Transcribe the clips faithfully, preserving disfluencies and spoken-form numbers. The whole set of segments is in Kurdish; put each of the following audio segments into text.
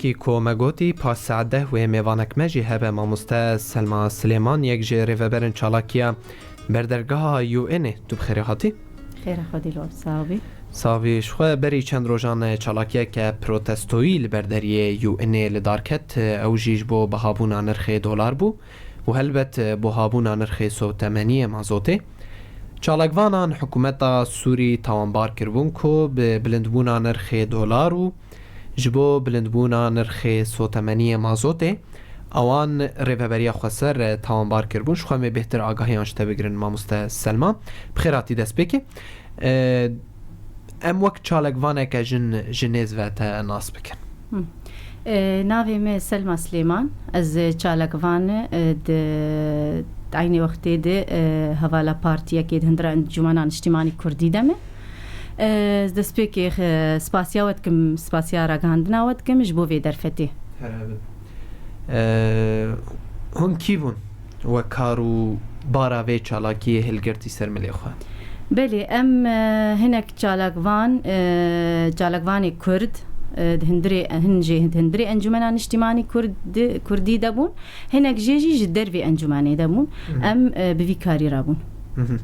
Kî ku me gotî, paş saet deh wê mêvanek me jî hebe, mamoste Selma Silêman, yek ji rêveberên çalakiya berdergeha U N'ê. Tu bi xêrê hatî. Xêra xwedî li we, sawî. Sawî, ji xwe berî çend rojan çalakiyeke protestoyî li ber deriyê U N'ê li dar ket. Ew jî ji bo bihabûna nirxê dolar bû û helbet buhabûna nirxê sotemeniyê mazotê. Çalakvanan hikûmeta Sûrî tawanbar kiribûn ku bi bilindbûna nirxê dolar û ji bo bilindbûna nirxê sotemeniyê mazotê, ewan Rêveberiya Xweser, e, tawanbar kiribûn. Ji xwe em ê bêhtir agahiyan ji te bigirin, mamoste Selma. Bi xêr hatî destpêkê. E, em wek çalakvaneke jin ji nêz ve te nas bikin. Hı. E, navê me Selma Silêman. Ez çalakvan, e, di eynê wextê de, e, hevala partiyekê di Hundira Encûmena Niştimanî Kurdî de me. Ez destpêkê, e, spasiya we dikim, spasiya ragihandina we dikim ji bo vê derfetê. Here bin. E, hûn kî bûn we kar û bara vê çalakiyê hilgirtî ser milê xwe? Belê, em, e, hinek çalakvan, e, çalakvanê Kurd, e, di hundirê, hin jê di hundirê Encûmena Niştimanî Kurd, Kurdî de bûn. Hinek jê jî ji dervê encûmenê de bûn. Mhm. Em, e, bi vî karî re bûn. Mhm.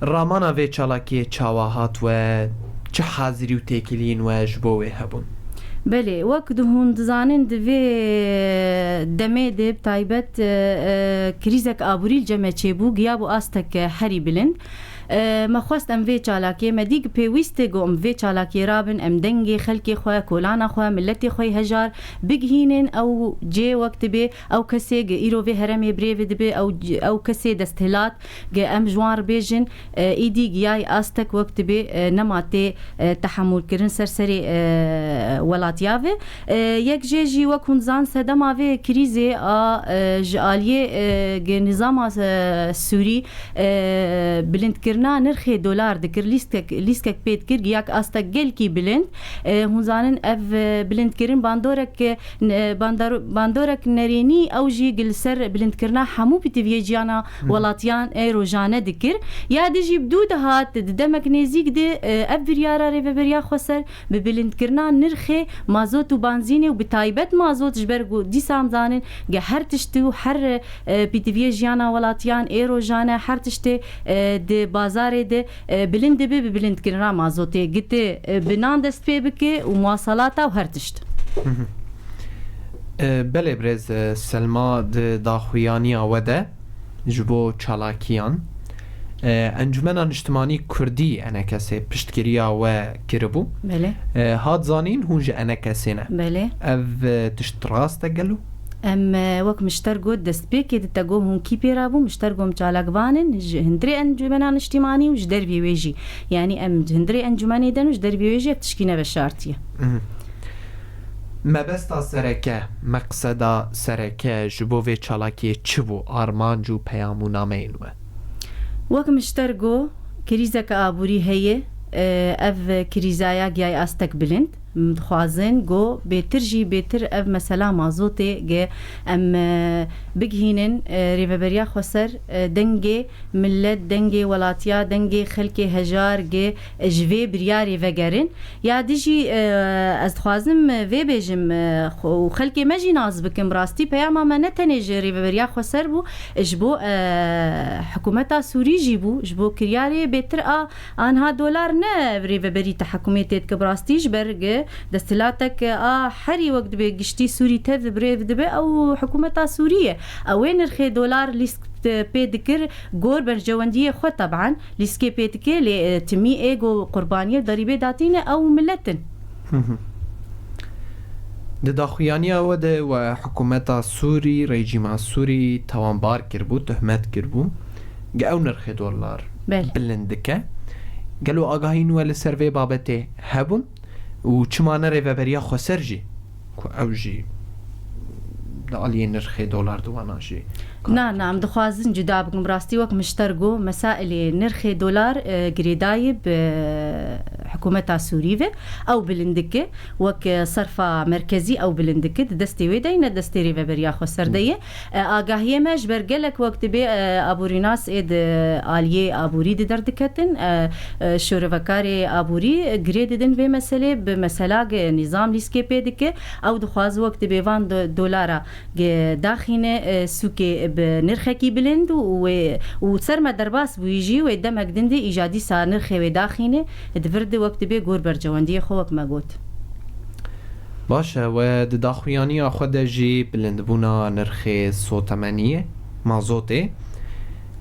Ramana vê çalakiyê çawa hat we? Çi hazirî û têkiliyên we ji bo wê hebûn? Belê, wek di hûn dizanin, di vê demê de bi taybet, e, e, krîzek aborî li cem me çêbû, giya bû astek herî bilind. E, me xwest em vê çalakê, me dî pêwîst e ku em vê çalakê rabin, em dengê xelkê xwe, kolana xwe, miletê xwe yê hejar bigihînin. Ew cê wek dibê, ew kesê gi îro vê heremê birêve dibe, ew, ew kesê desthilat gi em ji wan re bêjin, e, îdî giyayî astek wek dibê, e, nema tê, e, tehemûlkirin ser serê, e, welatiya ve. E, yek jê jî wek hûn zan sedema vê krîzê a, e, ji aliyê, e, gi nizama, e, Sûrî, e, bilindkirina nirxê dolar dikir, lîstek, lîskek pê dikir, giyak astek gelkî bilind. E, hûn zanin ev, e, bilindkirin bandorek, e, n-, e, bandar-, bandorek nerênî ew jî gi li ser bilindkirina hemû pîtiviyê jiyana Hı hı. welatiyan ê rojane dikir. Ya di jî bi dû dihat, di demek nêzîk de, e, ev biryara Rêveberiya Xweser bi bilindkirina nirxê mazot û banzînê û bi taybet mazot ji ber ku dîsa em zanin ge her tiştî û her, e, pîtiviyê jiyana welatiyan ê rojane her tiştê, e, di bazarê de, e, bilind dibe bi bilindkirina mazotê. Gitê, e, bi nan dest pê bike û muwasalata û her tişt. Hı hı. E, belê birêz, e, Selma di daxuyaniya we de ji bo çalakiyan, e, Encûmena Niştimanî Kurdî, E N K S, piştgiriya we kiribû. Belê. E, hat zanîn hûn ji E N K S ne. Belê. Ev, e, tişt rast e gelo? Em, e, wek min ji te re got, destpêkê di te got hûn kî pê rabûn, min ji te re got em çalakvan in, ji hundirê Encûmena Niştimanî û ji dervê wê jî. Yanî em ji hundirê encûmenê de ne û ji dervê wê jî ev tişkî neveşartiye. Mhm. Mebesta sereke, meqseda sereke ji bo vê çalakiyê çi bû? Armanc û peyam û nameyên we? Wek min ji te re got, krîzeke aborî heye. E, ev krîzaya giyayê astek bilind. Em dixwazin ku bêtir jî bêtir ev mesela mazotê ge em, e, bigihînin, e, Rêveberiya Xweser, e, dengê milet, dengê welatiya, dengê xelkê hejar ge ji vê biryarê vegerin. Ya di jî, e, ez dixwazim vê bêjim, e, xwe û xelkê me jî nas bikim. Bi rastî peyama me ne tenê ji Rêveberiya Xweser bû, ji bo, e, hikûmeta Sûrî jî bû, ji bo kiryarê bêtir a Anha dolar ne rêveberî tehekûmê tê dike, bi rastî ji ber gi desthilatek a herî wek dibê giştî Sûrî tev birêv dibe, ew hikûmeta Sûrî ye. Ew ê nirxê dolar lîsk pê dikir gor berjewendiyê xwe, teban lîskê pê dike, lê, e, timî ê ku qurbaniyê derîbê datîne ew milet in. Hı hı. Di daxuyaniya we de we hikûmeta Sûrî, rejîma Sûrî tawanbar kiribû, tuhmet kiribû, ge ew nirxê dolar Belê. bilind dike. Gelo agahîn we li ser vê babetê hebûn û çima ne Rêveberiya Xweser jî, ku ew jî di aliyê nirxê dolar di wana jî? Na, na, em dixwazin cuda bikin. Bi rastî wek min ji te re got, mesailê nirxê dolar, e, girêdayî bi hikûmeta Sûrî ve, ew bilind dike, wek, e, serfa merkezî ew bilind dike, di destê wê de ye, ne destê Rêveberiya Xweser de ye. E, agahiyê me ji ber gelek wek dibê, e, aborînas ê di aliyê aborî di derdiketin, e, e, şorevekarê aborî girê didin vê meselê, bi mesela ge nîzam lîskê pê dike, ew dixwaze wek dibê van do-, dolara ge daxîne, e, sûkê bi nirxekî bilind û wê, û ser me derbas bûyî jî, wê demek din de îja dîsa nirxê wê daxîne, di vir de wek dibê gor bercewendiyê xwe wek me got. Baş e, we di daxuyaniya xwe de jî bilindbûna nirxê sotemeniyê, mazotê,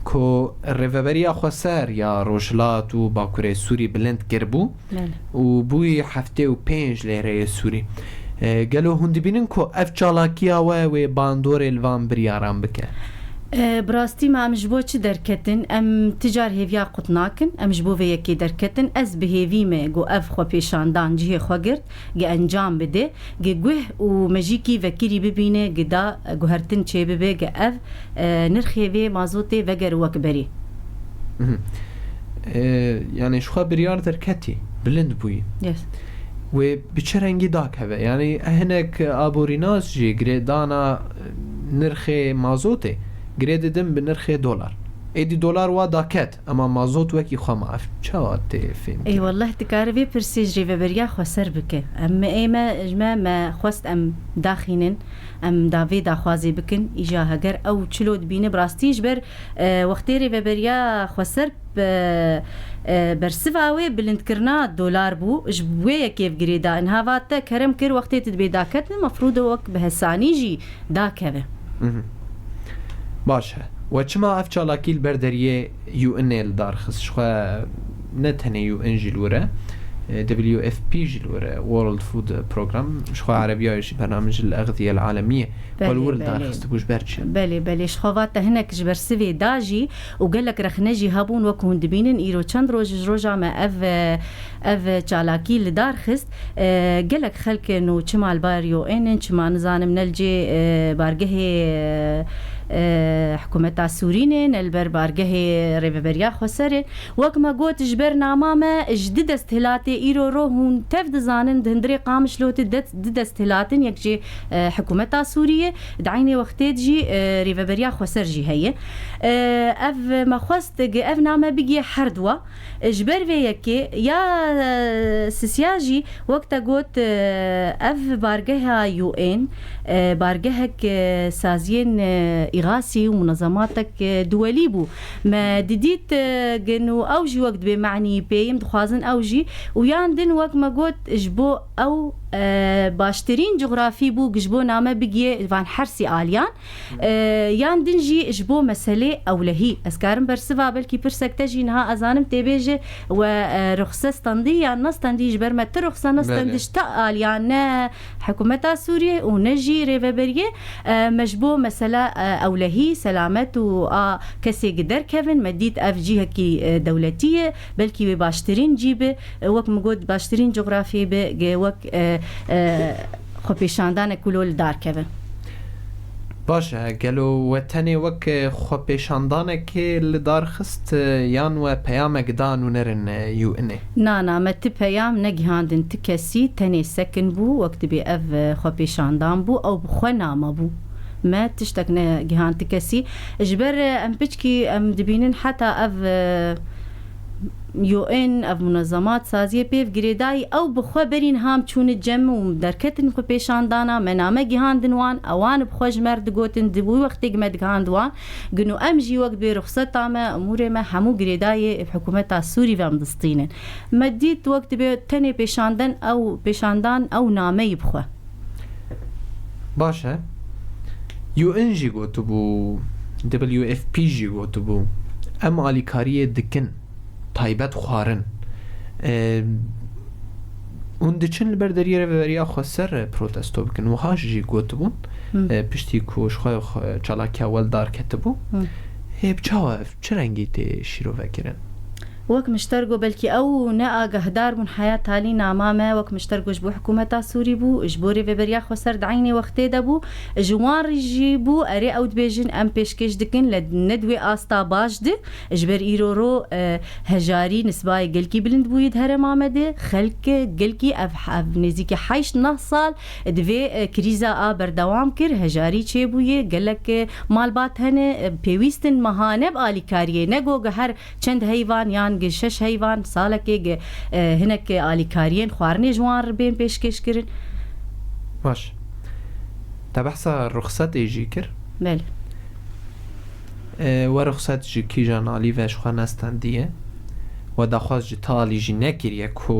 ku Rêveberiya Xweser ya Rojhilat û Bakurê Sûrî bilind kiribû Belê. û bûyî heftê û pênc lêreyê Sûrî. E, gelo hûn dibînin ku ev çalakiya we wê bandorê li van biryaran bike? E, bi rastî me em ji bo çi derketin? Em ti car hêviya qut nakin. Em ji bo vê yekê derketin. Ez bi hêvî me ku ev xwepêşandan cihê xwe girt, ge encam bide, ge guh û mejîkî vekirî bibîne, ge da guhertin çêbibe, ge ev, e, nirxê vê mazotê vegere wek berê. Mhm. E, yani ji xwe biryar derketî, bilind bûyî. Yes. Wê bi çi rengî dakeve? Yani hinek aborînas jî girêdana nirxê mazotê girê didin bi nirxê dolar. Êdî dolar wa daket, ema mazot wekî xwe ma. Ev çawa tê fêm Ey kirin? Wallah, dikare vê pirsê ji Rêveberiya Xweser bike. Em me ê me, ji me, me xwest em daxînin, em da vê daxwazê bikin. Îja heger ew çilo dibîne, bi rastî ji ber, e, wextê Rêveberiya Xweser, e, e, bersiva wê bilindkirina dolar bû, ji wê yekê ev girê da. Niha va te kerem kir, wextê tu dibê daketin, mefrûd e wek bi hesanî jî dakeve. Mhm. Baş e. We çima ev çalakî li ber deriyê U N ê li dar xist? Ji xwe ne tenê U N jî li wir e. E, W F P jî li wir e. World Food Program. Ji xwe erebiyayê jî bernamij El Exdiye El Alemiyê. Xwe li Belê, wir li dar belê. xistibû ji ber çi? Belê, belê. Ji xwe va te hinek ji ber sivê da jî û gelek rexne jî hebûn, wek hûn dibînin, îro çend roj ji roja me ev, e, ev çalakî li dar xist. E, gelek xelk in û çima li bar U N in, çima nizanim ne li cê, e, bargehê, e, e, hikûmeta Sûrî ne, ne li ber bargehê Rêveberiya Xweser in. Wek me got, ji ber nama me ji di desthilatê îro ro hûn tev dizanin, di hundirê Qamişlo de di desthilat in, yek jê, e, hikûmeta Sûrî ye, di eynê wextê de jî, e, Rêveberiya Xweser jî heye. E, ev me xwest, ge ev name bigiye her dua. Ji ber vê yekê ya, e, sisiya jî, wek te got, e, ev bargeha U N, e, bargehek, e, saziyên, e, îxasî û munezematek, e, duwelî bû. Me didît, e, gin û ew jî wek dibê manî pê yim dixwazin ew jî û yan din wek me got ji bo ew, e, baştirîn cografî bû, ji bo name bigiye van hersî aliyan. E, yan din jî ji bo meselê ewlehî. Ez karim bersiva belkî pirsek te jî niha ezanim tê bêje we, e, ruxse standî yan nestandî ji ber me ti ruxse nestandî Belê. ji te aliyan ne hikûmeta Sûriyê û ne jî rêveberiyê. E, me ji bo mesela, e, ewlehî, selamet û a kesê gi derkevin, me dît ev cihekî, e, dewletî ye. Belkî wê baştirîn cî bi, e, wek min got, baştirîn cografyê bi, gi wek, e, e, xwepêşandanek wilo li dar keve. Baş e, gelo we tenê wek, e, xwepêşandanekê li dar xist, e, yan we peyamek da nûnerin, e, U N ê? Na, na, me ti peyam negihandin ti kesî, tenê sekin bû, wek dibê ev, e, xwepêşandan bû, ew bi xwe name bû. Me tiştek negihand ti kesî. Ji ber, e, em piçkî em dibînin heta ev, e, U N, ev munezemat saziyê pêv girêdayî, ew bi xwe berî niha em çûne cem û derketin xwepêşandana, me name gihandin wan, ewan bi xwe ji me re digotin, di wî wextê gi me digihand wan, gino em jî wek bê ruxseta me, umûrê me hemû girêdayê hikûmeta Sûrî ve em distînin. Me dît wek dibê tenê pêşanden ew, pêşandan ew nameyî bi xwe. Baş e. U N jî gotibû, W F P jî gotibû, em alîkariyê dikin, taybet xwarin. E, hûn diçin li ber deriyê rêveberiya xweser protesto bikin. Wiha jî gotibûn, Hı. e, piştî ku ji xwe, xwe çalakiya wel dar ketibû. Hı. Hê bi çawa ev, çi rengî tê şîrove kirin? Wek mişter got, belkî ew ne agehdar bûn heya talî nama me, wek mişter got, ji bo hikûmeta Sûrî bû, ji bo rêveberiya xweser di eynê wextê de bû, ji wan re jî bû, erê ew dibêjin, em pêşkêş dikin, lê ne di wê asta baş de, ji ber îro ro, e, hejarî nisbayê gelkî bilind bûyî di herêma me de, xelk gelkî ev, ev nêzîkî heşt neh sal di vê, e, krîza a berdewam kir, hejarî çêbûye, gelek, e, malbat hene, e, pêwîst in mehane bi alîkariyê, ne go her çend heyvan yan gi şeş heyvan salekê gi, e, hinek alîkariyên xwarinê ji wan re bên pêşkêş kirin. Baş. Te behsa ruxsetê jî kir. Belê. E, we ruxset ji kîjan alî ve ji xwe nestendiye. We daxwaz ji ta alî jî nekiriye ku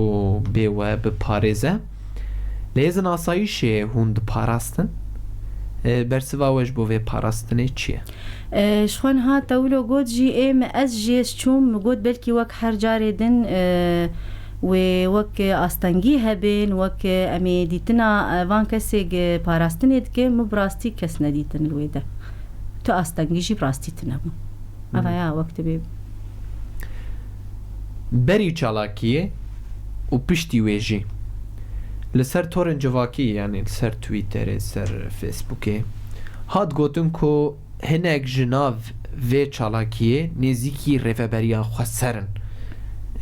bê we biparêze. Lê hêzên asayîşê hûn diparastin. E, bersiva we ji bo vê parastinê çi ye? E, ji xwe niha te wilo got jî, ê min ez jî ez çûm, min got belkî wek her carê din, e, wê wek astengî hebin, wek em ê dîtina, e, van kesê gi parastinê dikin, min bi rastî kes nedîtin li wê de. Tu astengî jî bi rastî tune bûn. Eva ya wek dibê. Berî çalakiyê û piştî wê jî li ser torên civakî, yanî li ser Twitterê, li ser Facebookê hat gotin ku hinek ji nav vê çalakiyê nêzîkî rêveberiya xweser in.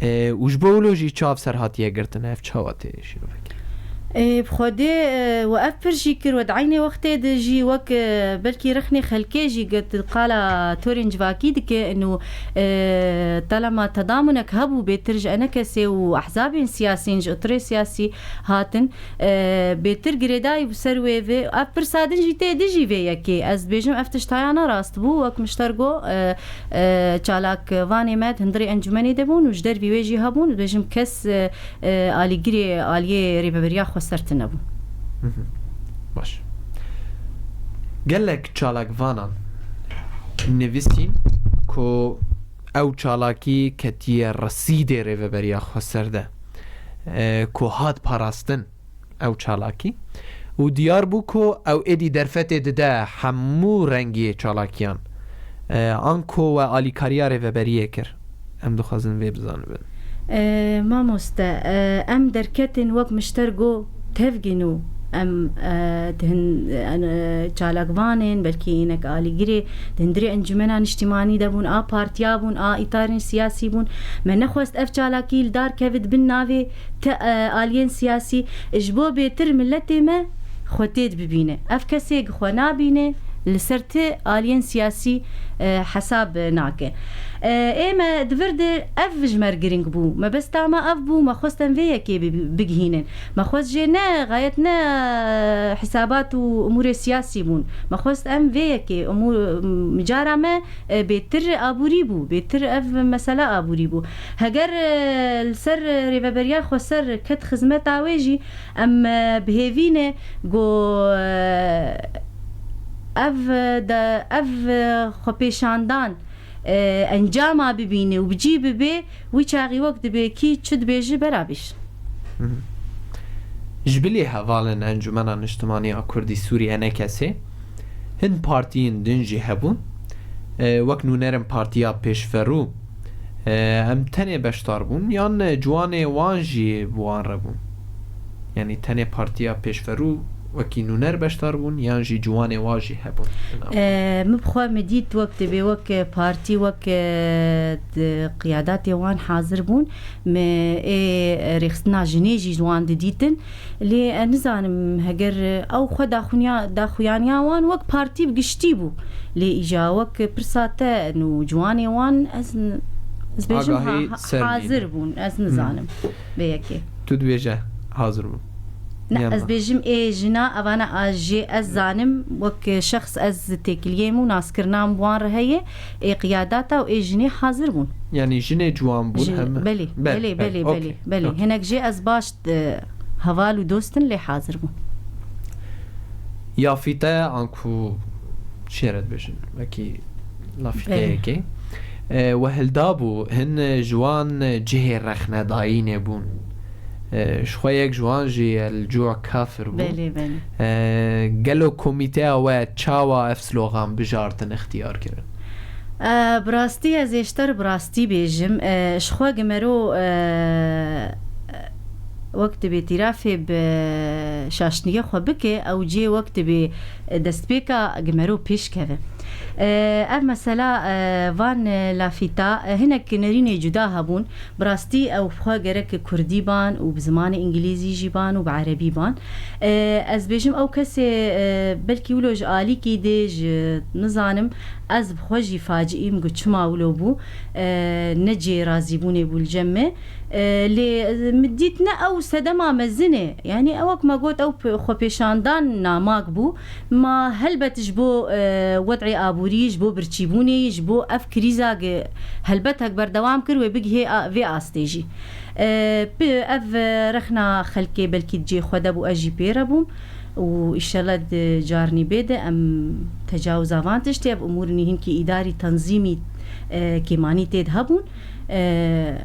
E, û ji bo wilo jî çav ser hatiye girtin, ev çawa tê şîrove kirin? E, bi xwedê, e, we ev pir jî kir, we di eynê wextê de jî wek, e, belkî rexnê xelkê jî got, qala torên civakî dike, û, e, telema tedamunek hebû bêtir ji enekesê û ehzabên siyasî, ji otirê siyasî hatin, e, bêtir girêdayî bi ser wê ve. Ev pirsa din jî tê dijî vê yekê. Ez dibêjim ev tişt haya ne rast bû. Wek mişter got, e, e, çalakvanê me di hundirê encûmenê de bûn û ji dervî wê jî hebûn. Dibêjim kes, e, e, alîgirê aliyê rêveberiya xweser tune bû. Mhm. Baş. Gelek çalakvanan nivîsîn ku ew çalakî ketiye resîdê rêveberiya xweser de, e, ku hat parastin ew çalakî û diyar bû ku ew êdî derfetê dide hemû rengiyê çalakiyan, e, anko we alîkariya rêveberiyê kir. Em dixwazin vê bizanibin. E, mamoste, e, em derketin wek mişter got tevgîn û em, e, di hin-, e, çalakvanên, belkî hinek alîgirê di hundirê encûmena niştîmanî de bûn, a partiya bûn, a îtarên siyasî bûn. Me nexwest ev çalakî li dar keve di bin navê te, e, aliyên siyasî ji bo bêtir miletê me xwe tê dibibîne. Ev kesê gi xwe nabîne, li ser ti aliyên siyasî, e, hesab nake. E, ê me di vir de ev ji me re girîng bû. Mebesta me ev bû, me xwest em vê yekê bi-, bigihînin. Me xwest jê ne, gayet ne, e, hisabat û umûrê siyasî bûn. Me xwest em vê yekê umûr, micara me, e, bêtir aborî bû. Bêtir ev mesela aborî bû. Heger, e, li ser rêveberiya xweser ket xizmeta wê jî, em, e, bi hêvî ne ku, e, ev, e, de, ev, e, xwepêşandan, e, encama bibîne û bi cî bibe, wî çaxî wek dibê kî çi dibêje bera bêjin. Mhm. Ji bilî hevalên Encûmena Niştimanî ya Kurdî Sûrî, E N K S, hin partiyên din jî hebûn. E, wek nûnerên Partiya Pêşverû, e, em tenê beşdar bûn, yan ciwanê wan jî bi wan re bûn? Yanî tenê Partiya Pêşverû wekî nûner beşdar bûn, yan jî ciwanê wan jî hebûn? E, min bi xwe min dît wek dibê wek partî, wek, e, di qiyadatê wan hazir bûn. Me ê rêxistina jinê jî ji wan didîtin. Lê, e, nizanim heger, e, ew xwe daxunya-, daxuyaniya wan wek partî bi giştî bû. Lê îja wek pirsa te û ciwanê wan ez n-, ez bêjim Agahî ha-, ha-, ser nîne. Hazir bûn. Ez Hmm. nizanim vê yekê. Tu dibêje hazir bûn. Ne, Yan ez na? bêjim ê jina evana a jê ez zanim wek şexs ez têkiliyê min û naskirina min bi wan re heye. Ê qiyadata û ê jinê hazir bûn. Yanî jinê ciwan bûn Jin-, heme? belê, Be-, belê, be-, belê, okey, belê, belê. okey. Hinek jê ez baş, e, heval û dost in lê hazir bûn. Yafîte anku çêre dibêjin, wekî lafîteyekê. Belê. E, we hilda bû, hin ji wan cihê rexnedayînê bûn. E, ji xwe yek ji wan jî El Cû Kafir bû. Belê, belê. E, gelo komîteya we çawa ev slogan bijartin, ixtiyar kirin? E, bi rastî ez ê ji te re bi rastî bêjim. E, ji xwe gimero, e, wek dibê tîrafê bi şaştiniya xwe bike, ew cê wek dibê destpêka gimero pêş keve. E, ev mesela, e, van, e, lafîta, e, hinek nerînê cuda hebûn. Bi rastî ew xwe gerek kurdî ban û bi zimanê îngilîzî jî ban û bi erebî ban. E, ez bêjim ew kesê, e, belkî wilo ji alîkî dê ji nizanim, ez bi xwe jî faciîm ku çima wilo bû, e, ne cihê razîbûnê bû li cem me. E, lê min dît ne ew sedema mezin e. Yanî ew wek me got ew p-, xwepêşandan namak bû. Ma helbet ji bo, e, wed'ê aborî, ji bo birçîbûnê, ji bo ev krîza ge-, helbet hek berdewam kir wê bigihê a-, vê astê jî. E, bi ev, e, rexna xelkê belkî di cê xwe de bû, ez jî pê re bûm û îşellah di carnî bê de em tecawiza van tiştê, ev umûrî hinkî îdarî, tenzîmî, e, kêmanî tê de hebûn. E,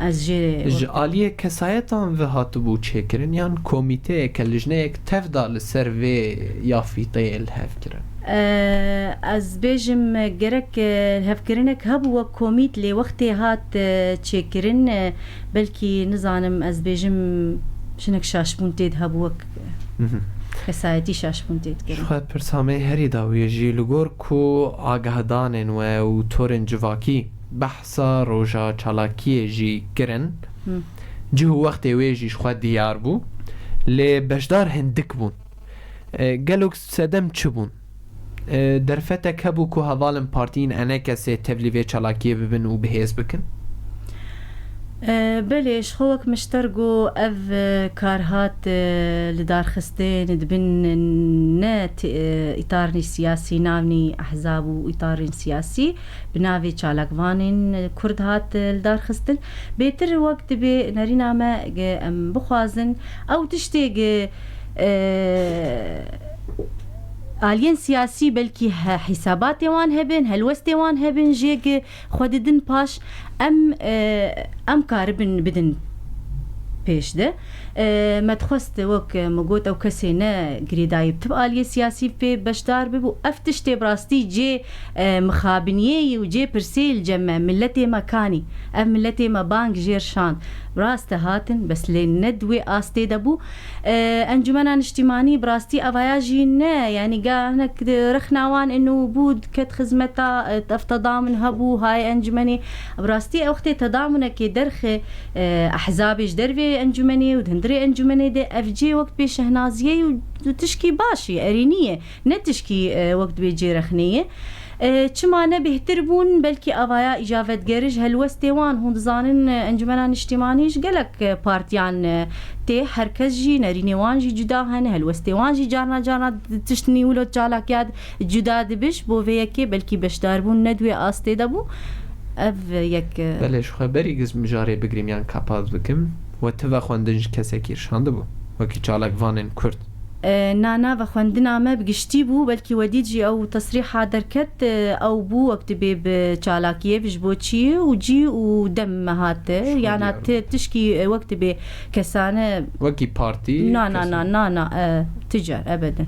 ez jê Ji aliyê kesayetan ve hatibû çêkirin yan komîteyeke, lijneyek tev da li ser vê yafîteyê li hev kirin? E, ez bêjim gerek, e, hevkirinek hebû wek komît, lê wextê hat, e, çêkirin, e, belkî nizanim ez bêjim jinek şaşbûn tê de hebû wek, e, Mhm. kesayetî şaşbûn tê Ji dikirin. xwe pirsa me herî dawiyê jî li gor ku agahdanên we û torên civakî behsa roja çalakiyê jî kirin, Hı. cih û wextê wê jî ji xwe diyar bû, lê beşdar hindik bûn. E, gelo sedem çi bûn? E, derfetek hebû ku hevalên partiyên E N K S tevlî vê çalakiyê bibin û bihêz bikin? E, belê, ji xwe wek min ji te re got, ev, e, kar hat, e, li dar xistin, di bin ne te-, e, îtarnî siyasî, navnî ehzab û îtarên siyasî, bi navê çalakvanên, e, Kurd hat, e, li dar xistin. Bêtir wek dibê nerîna me, ge-, em bixwazin, ew tiştê ge-, e, aliyên siyasî belkî he-, hîsabatê wan hebin, helwestê wan hebin, jê ge xwe didin paş, em, e, em karibin bidin pêş de. E, me dixwest, wek min got, ew kesê ne girêdayî bi tib aliyê siyasî pê beşdar bibû. Ev tiştê bi rastî cê, e, mixabiniyê yî û cê pirsê yî li cem me, miletê me kanî. Ev miletê me bang jêr şand. Rast e hatin, bes lê ne di wê astê de bû. E, Encûmena Niştîmanî bi rastî evaya jî ne, yanî ga hinek di rexna wan ino bû, diket xizmeta, e, ev tedamun hebû, hay encûmenê. Bi rastî ew wextê tedamunekê derxê, e, ehzabê ji dervê encûmenê û di hundirê encûmenê de ev cê wek pê şehnaziyê û tişkî baş e, erênî ye. Ne tişkî, e, wek dibê cê rexnê ye. E, çima ne bêhtir bûn? Belkî avaya îca vedigere ji helwestê wan. Hûn dizanin, e, Encûmena Niştîmanî ji gelek, e, partiyan, e, tê. Her kes jî, nerînê wan jî cuda hene, helwestê wan jî carna carna tiştnî wilo çalakiya cuda dibe. Ji bo vê yekê belkî beşdarbûn ne di wê astê de bû. Ev yek, e, Belê, ji xwe berî giz mijarê bigirîm yan kapat bikim, we ti vexwendin ji kesekî şandibû, wekî çalakvanên Kurd? E, na, na, vexwendina me bi giştî bû, belkî we dît jî ew tesrîha derket, e, ew bû wek dibê bi çalakiyê, ji bo çi û cî û dem me hate, Ji xwe yana diyar ti-, bû. tişkî, e, wek dibê kesane Wekî partî, Na, na, kesane. na, na, na, e, ti car, ebedin.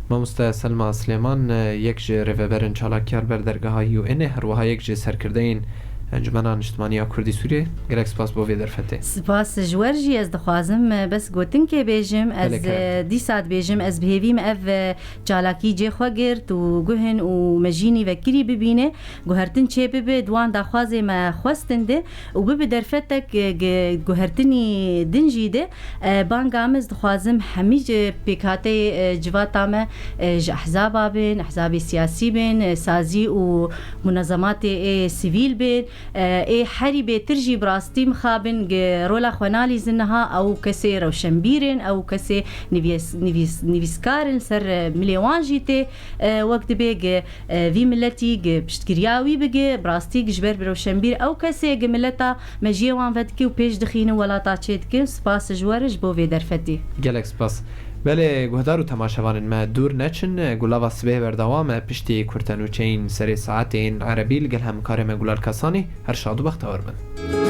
Mamoste Selma Silêman, e, yek ji rêveberên çalakiyar ber dergeha U N ê, her wiha yek ji serkirdeyên Encûmena Niştimanî ya Kurdî Sûriyê. Gelek spas bo vê derfetê. Spas ji we re jî ez dixwazim, e, bes gotinkê bêjim. Ez, Belê, kerem. e, dîsa dibêjim, ez bi hêvî me ev, e, çalakî cê xwe girt û guhin û mejînî vekirî bibîne, guhertin çê bibe, di wan daxwazê me xwestin de û bibe derfetek, e, ge-, guhertinî din jî de. E, banga min ez dixwazim hemî ji pêkhateyê, e, civata me, e, ji ehzaba bin, ehzabê siyasî bin, e, sazî û munezematê ê sivîl bin, e, ê herî bêtir jî bi rastî mixabin gi rola xwe nalîzin niha, ew kesê rewşenbîr in, ew kesê nivîs-, nivîs-, nivîskar in, ser, e, milê wan jî tê, e, wek dibê gi, e, vî miletî gi piştgiriya wî bigi, bi rastî gi ji ber bi rewşenbîr ew kesê gi mileta mejiyê wan vedike û pêş dixîne welata çêdike. Spas ji we re ji bo vê derfetê. Gelek spas. Belê, guhdar û temaşevanên me dûr neçin, gulava sibê berdewam e, piştî kurtenûçeyên serê saetên erebî li gel hemkarê me Gulal Kasanî, her şad û bextewar bin.